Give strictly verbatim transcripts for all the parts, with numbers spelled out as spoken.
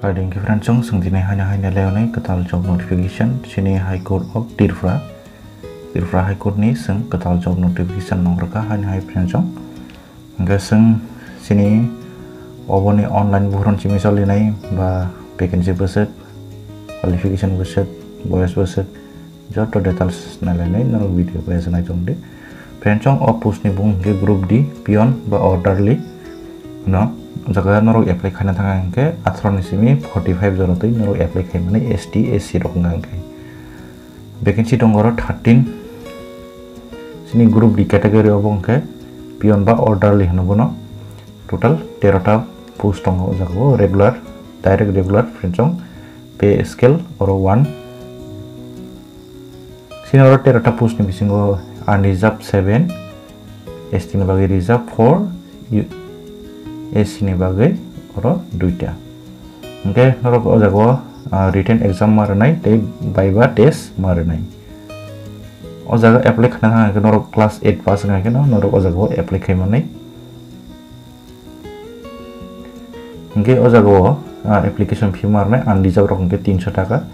Khaidi hwnkhe friends, chwng, chwng tini haino haino leonai kwtal job notification chini High Court of Tripura. Tripura High Court ni chwng kwtal job notification nongrwkha haino hai friends chwng. Hwnkhe chwng chini oboni online buphurun simi cholinai ba vacancy bwswk, qualification bwswk, boyos bwswk, joto details nailainai norok video bai se naichomdi. Friends chwng o post ni bung hwnkhe group D, peon ba orderly no jaga norok apply khaina thangkha hwnkhe atharo ni simi forty five jora twi norok apply khaimani S T, S C rok wngkha hwnkhe. Vacancy tongo oro thirteen. Chini group D category obo hwnkhe peon ba orderly hwno bono. Total tero ta post tongo o jaga o regular, direct regular friends chwng. Pay scale oro one. Chini oro tero ta post ni bisingo unreserved seven, S T ni bagwi reserved four, U-, S C ni bagwi oro duita. Hwnkhe norok o jaga o, ah, written exam ma rwnai tei viva test ma rwnai. O jaga apply khaina thang hwnkhe norok class eight pass wngkha hwnkhe no norok o jaga o apply khai manai. Hwnkhe o jaga o, ah, application fee ma rwnai unreserved rok hwnkhe tinso taka,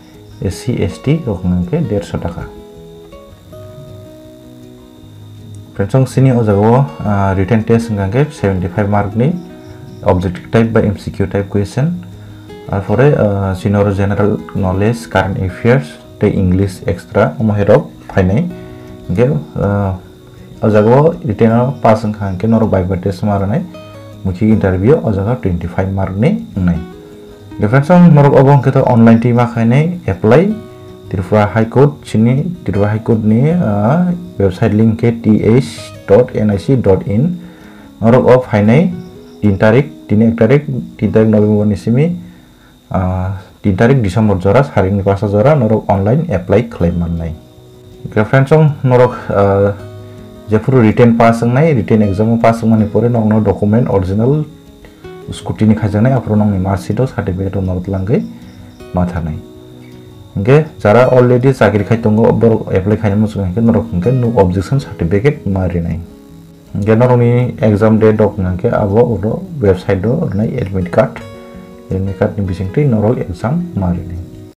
S C, S T rok hwnkhe derso taka. Friends chwng chini o jaga o, ah, written test wngkha hwnkhe seventy five mark ni objective type ba M C Q type question. Arpore, ah, chini oro general knowledge, current affairs tei English extra omo hai rok phainai. Hwnkhe, ah, o jaga o written o pass wngkha hwnkhe norok viva test ma rwnai, mukhi interview o jaga twenty five mark ni wngnai. Friends chwng norok obo hwnkhe to online twi ma khainai apply Tripura High Court, chini Tripura High Court ni, ah, website link khe T H dot N I C dot in. Norok o phainai tin tarik, tini ek tarik, tin tarik November ni simi, ah, tin tarik December jora, saringni pasa jora norok online apply khlai mannai. Hwnkhe friends chwng norok, ah, jephuru written pass wngnai, written exam o pass wngmani pore norokno document original scrutiny khaijaknai, aphuru nokni marksheet o certificate o norok twlangwi ma thanai. Hwnkhe jara already chakri khai tongo, borok apply khaina muchung hwnkhe norok hwnkhe no objection certificate ma rinai. Hwnkhe norokni exam date rok hwnkhe abo oro website o rwnai admit card, admit card ni bisingtwi norok exam ma rinai.